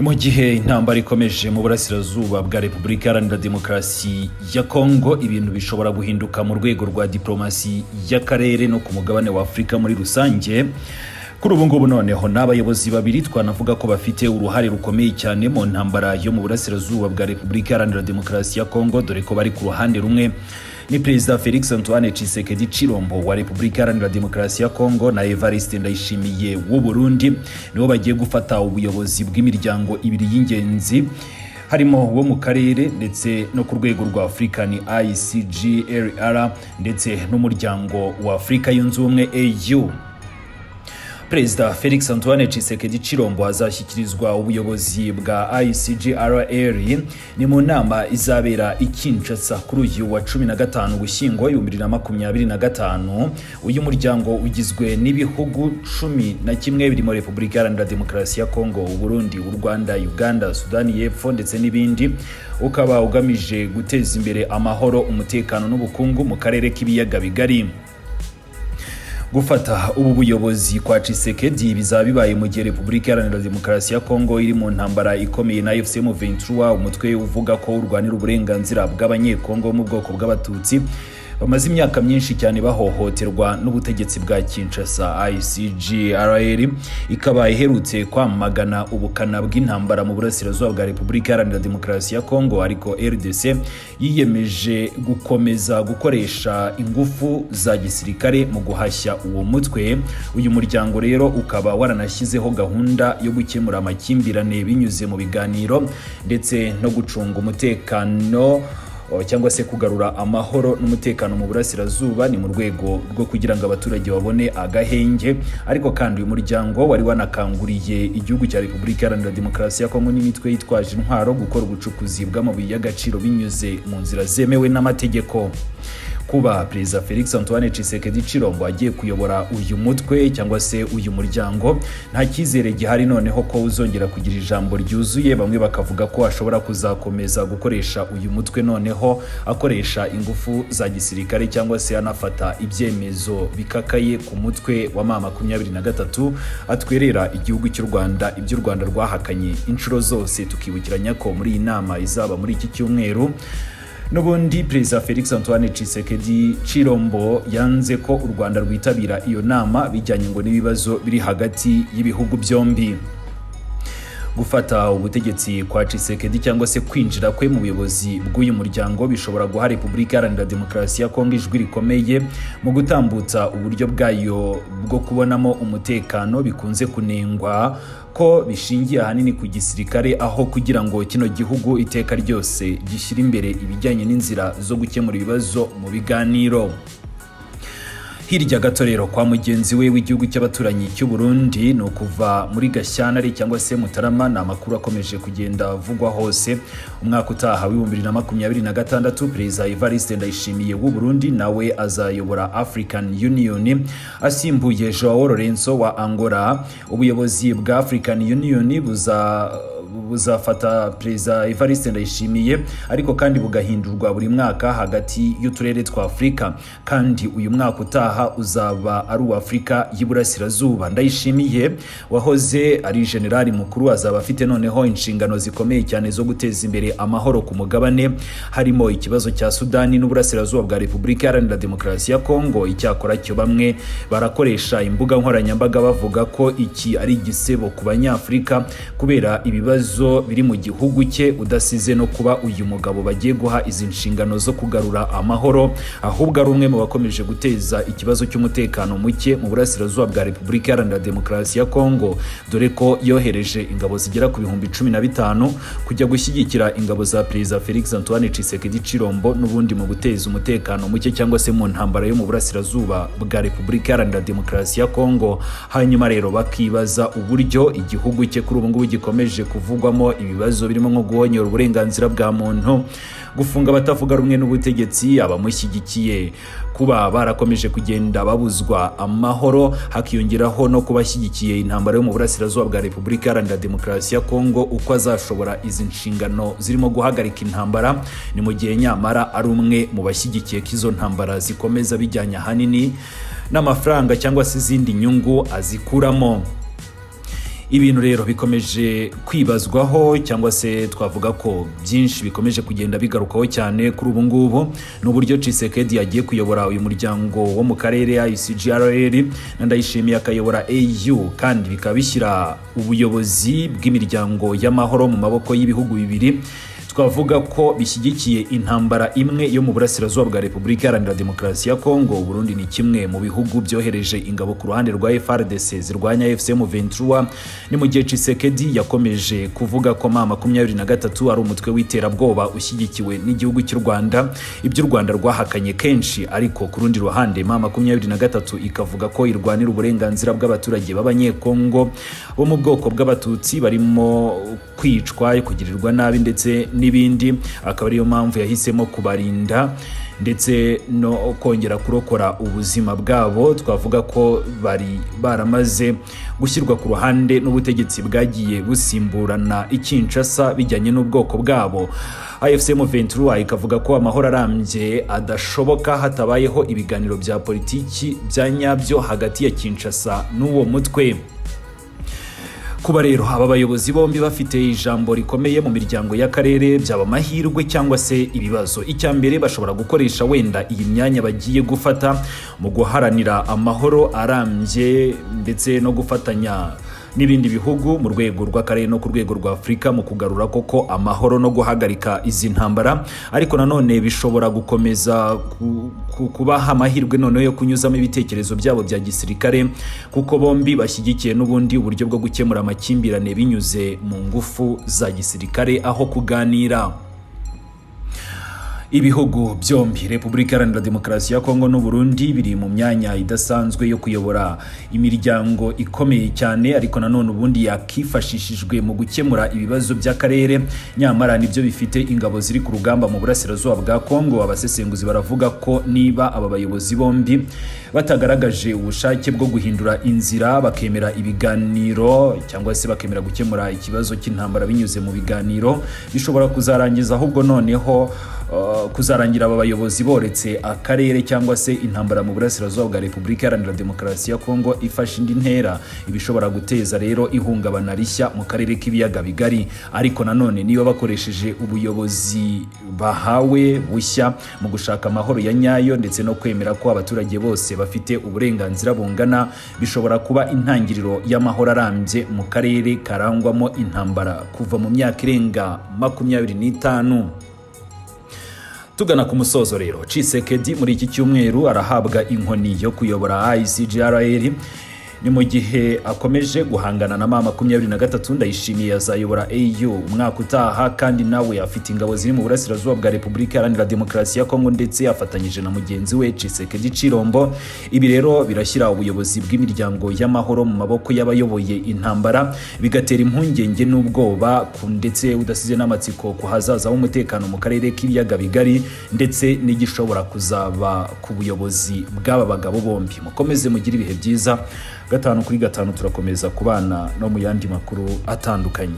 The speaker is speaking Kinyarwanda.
Mu gihe intambara ikomeje mu burasirazuba bwa Repubulika Iharanira Demokarasi ya Kongo, ibintu bishobora guhinduka mu rwego rwa diplomasi y'akarere no ku mugabane wa Afurika muri rusange. Kuri ubu ngubu noneho ni abayobozi babiri twanavuga ko bafite uruhare rukomeye cyane mu ntambara yo mu burasirazuba bwa Repubulika Iharanira Demokarasi ya Kongo, dore ko bari ku ruhande rumwe. Ni Perezida Felix Antoine Tshisekedi Chilombo wa Repubulika Iharanira Demokarasi ya Kongo na Evariste Ndayishimiye w'u Burundi. Nibo bagiye gufata ubuyobozi bw'imiryango ibiri y'ingenzi, harimo uwo mu karere ndetse no ku rwego rwa Afurika, ni ICGLR, ndetse n'Umuryango wa Afurika Yunze Ubumwe, AU. Perezida Felix Antoine Tshisekedi Chilombo azashyikirizwa ubuyobozi bwa ICGLR ni mu nama izabera i Kinshasa kuri uyu wa 15 Ugushyingo 2025. Uyu muryango ugizwe n'ibihugu 11 birimo Repubulika Iharanira Demokarasi ya Kongo, Uburundi, u Rwanda, Uganda, Sudani y'Epfo ndetse n'ibindi, ukaba ugamije guteza imbere amahoro, umutekano n'ubukungu mu karere k'Ibiyaga Bigari. Gufata ubu buyobozi kwa Tshisekedi bizaba bibaye mu gihe Repubulika Iharanira Demokarasi ya Kongo iri mu ntambara ikomeye na AFC M23, umutwe uvuga ko urwanira uburenganzira bw'Abanyekongo mu bwoko bw'Abatutsi bamaze imyaka myinshi cyane bahohoterwa n'ubutegetsi bwa Kinshasa. ICGLR ikaba iherutse kwamagana ubukana bw'intambara mu burasirazuba bwa Repubulika Iharanira Demokarasi ya Kongo, ariko RDC yiyemeje gukomeza gukoresha ingufu za gisirikare mu guhashya uwo mutwe. Uyu muryango rero ukaba waranashyizeho gahunda yo gukemura amakimbirane binyuze mu biganiro ndetse no gucunga umutekano cyangwa se kugarura amahoro n'umutekano mu burasirazuba. Ni mu rwego rwo kugira ngo abaturage babone agahenge. Ariko kandi uyu muryango wari wanakanguriye igihugu cya Repubulika Iharanira Demokarasi ya Kongo n'imitwe yitwaje intwaro gukora ubucukuzi bw'amabuye y'agaciro binyuze mu nzira zemewe n'amategeko. Kuba Perezida Felix Antoine Tshisekedi Chilombo agiye kuyobora uyu mutwe cyangwa se uyu muryango, nta cyizere gihari noneho ko uzongera kugira ijambo ryuzuye. Bamwe bakavuga ko ashobora kuzakomeza gukoresha uyu mutwe noneho akoresha ingufu za gisirikare cyangwa se anafata ibyemezo bikakaye ku mutwe wa M23 atwerera igihugu cy'u Rwanda, ibyo u Rwanda rwahakanye inshuro zose. Tukibukiranya ko muri iyi nama izaba muri iki cyumweru, n'ubundi Perezida Felix Antoine Tshisekedi Chilombo yanze ko u Rwanda rwitabira iyo nama, bijyanye ngo n'ibibazo biri hagati y'ibihugu byombi. Gufata ubutegetsi kwa Tshisekedi cyangwa se kwinjira kwe mu buyobozi bw'uyu muryango bishobora guha Repubulika Iharanira Demokarasi ya Kongo ijwi rikomeye mu gutambutsa uburyo bwayo bwo kubonamo umutekano, bikunze kunengwa ko bishingiye ahanini ku gisirikare, aho kugira ngo kino gihugu iteka ryose gishyire imbere ibijyanye n'inzira zo gukemura ibibazo mu biganiro. Hirya gato rero kwa mugenzi we w'igihugu cy'abaturanyi cy'u Burundi, ni ukuva muri Gashyantare cyangwa se Mutarama, ni amakuru akomeje kugenda avugwa hose. Umwaka utaha wa 2026, Perezida Evariste Ndayishimiye w'u Burundi nawe azayobora African Union asimbuye Joao Lourenço wa Angola. Ubuyobozi bwa African Union buzafata Perezida Evariste Ndayishimiye, ariko kandi bugahindurwa buri mwaka hagati y'uturere twa Afurika, kandi uyu mwaka utaha uzaba ari uwa Afurika y'Iburasirazuba. Ndayishimiye wahoze ari generali mukuru azaba afite noneho inshingano zikomeye cyane zo guteza imbere amahoro ku mugabane, harimo ikibazo cya Sudani n'uburasirazuba bwa Repubulika Iharanira Demokarasi ya Kongo. Icyakora cyo bamwe barakoresha imbuga nkoranyambaga bavuga ko iki ari igisebo ku Banyafurika kubera ibibazo biri mu gihugu cye, udasize no kuba uyu mugabo bagiye guha izi nshingano zo kugarura amahoro ahubwo ari umwe mu bakomeje guteza ikibazo cy'umutekano muke mu burasirazuba bwa Repubulika Iharanira Demokarasi ya Kongo, dore ko yohereje ingabo zigera ku 15,000 kujya gushyigikira ingabo za Perezida Felix Antoine Tshisekedi Chilombo n'ubundi mu guteza umutekano muke cyangwa se mu ntambara yo mu burasirazuba bwa Repubulika Iharanira Demokarasi ya Kongo. Hanyuma rero bakibaza uburyo igihugu cye kuri ubu ngubu gikomeje kuvugwamo ibibazo birimo nko guhonyora uburenganzira bwa muntu, gufunga abatavuga rumwe n'ubutegetsi, abamushyigikiye kuba barakomeje kugenda babuzwa amahoro, hakiyongeraho no kubashyigikiye intambara yo mu burasirazuba bwa Repubulika Iharanira Demokarasi ya Kongo, uko azashobora izi nshingano zirimo guhagarika intambara, ni mu gihe nyamara ari umwe mu bashyigikiye ko izo ntambara zikomeza, bijyanye ahanini n'amafaranga cyangwa se izindi nyungu azikuramo. Ibintu rero bikomeje kwibazwaho, cyangwa se twavuga ko byinshi bikomeje kugenda bigarukaho cyane kuri ubu ngubu, ni uburyo Tshisekedi yagiye kuyobora uyu muryango wo mu karere ICGLR na Ndayishimiye akayobora AU, kandi bikaba bishyira ubuyobozi bw'imiryango y'amahoro mu maboko y'ibihugu bibiri twavuga ko bishyigikiye intambara imwe yo mu burasirazuba bwa Repubulika Iharanira Demokarasi ya Kongo. Burundi ni kimwe mu bihugu byohereje ingabo ku ruhande rwa FARDC zirwanya AFC M23. Ni mu gihe Tshisekedi yakomeje kuvuga ko M23 ari umutwe w'iterabwoba ushyigikiwe n'igihugu cy'u Rwanda, ibyo u Rwanda rwahakanye kenshi. Ariko ku rundi ruhande, M23 ikavuga ko irwanira uburenganzira bw'abaturage b'Abanyekongo bo mu bwoko bw'Abatutsi barimo kwicwa, kugirirwa nabi ndetse n'ibindi, akaba ariyo mpamvu yahisemo kubarinda ndetse no kongera kurokora ubuzima bwabo. Twavuga ko bari baramaze gushyirwa ku ruhande n'ubutegetsi bwagiye busimburana i Kinshasa bijyanye n'ubwoko bwabo. AFC M23 ikavuga ko amahoro arambye adashoboka hatabayeho ibiganiro bya politiki bya nyabyo hagati ya Kinshasa n'uwo mutwe. Kuba rero aba bayobozi bombi bafite ijambo rikomeye mu miryango y'akarere byaba amahirwe cyangwa se ibibazo. Icya mbere, bashobora gukoresha wenda iyi myanya bagiye gufata mu guharanira amahoro arambye ndetse no gufatanya n'ibindi bihugu mu rwego rw'akarere no ku rwego rwa Afurika mu kugarura koko amahoro no guhagarika izi ntambara. Ariko nanone bishobora gukomeza kubaha amahirwe noneho yo kunyuzamo ibitekerezo byabo bya gisirikare, kuko bombi bashyigikiye n'ubundi uburyo bwo gukemura amakimbirane binyuze mu ngufu za gisirikare aho kuganira. Ibihugu byombi, Repubulika Iharanira Demokarasi ya Kongo n'u Burundi, biri mu myanya idasanzwe yo kuyobora imiryango ikomeye cyane, ariko nanone ubundi yakifashishijwe mu gukemura ibibazo by'akarere, nyamara nibyo bifite ingabo ziri ku rugamba mu burasirazuba bwa Kongo. Abasesenguzi baravuga ko niba aba bayobozi bombi batagaragaje ubushake bwo guhindura inzira, bakemera ibiganiro cyangwa se bakemera gukemura ikibazo cy'intambara binyuze mu biganiro, bishobora kuzarangiza ahubwo noneho kuzarangira aba bayobozi boretse akarere, cyangwa se intambara mu burasirazuba bwa Repubulika Iharanira Demokarasi ya Kongo ifashe indi ntera, ibishobora guteza rero ihungabana rishya mu karere k'Ibiyaga Bigari. Ariko nanone, niba bakoresheje ubuyobozi bahawe bushya mu gushaka amahoro ya nyayo ndetse no kwemera ko abaturage bose bafite uburenganzira bungana, bishobora kuba intangiriro y'amahoro arambye mu karere karangwamo intambara kuva mu myaka irenga 25. Tugana ku musozo rero, Tshisekedi muri iki cyumweru arahabwa inkoni yo kuyobora ICGLR, ni mu gihe akomeje guhangana na M23. Ndayishimiye azayobora AU umwaka utaha, kandi nawe afite ingabo ziri mu burasirazuba bwa Repubulika Iharanira Demokarasi ya Kongo, ndetse afatanyije na mugenzi we Tshisekedi Tshilombo. Ibi rero birashyira ubuyobozi bw'imiryango y'amahoro mu maboko y'abayoboye intambara, bigatera impungenge n'ubwoba ndetse udasize n'amatsiko ku hazaza h'umutekano mu karere k'Ibiyaga Bigari, ndetse n'igishobora kuzaba ku buyobozi bw'aba bagabo bombi. Mukomeze mugire ibihe byiza. Gatanu kuri gatanu turakomeza kubana no mu yandi makuru atandukanye.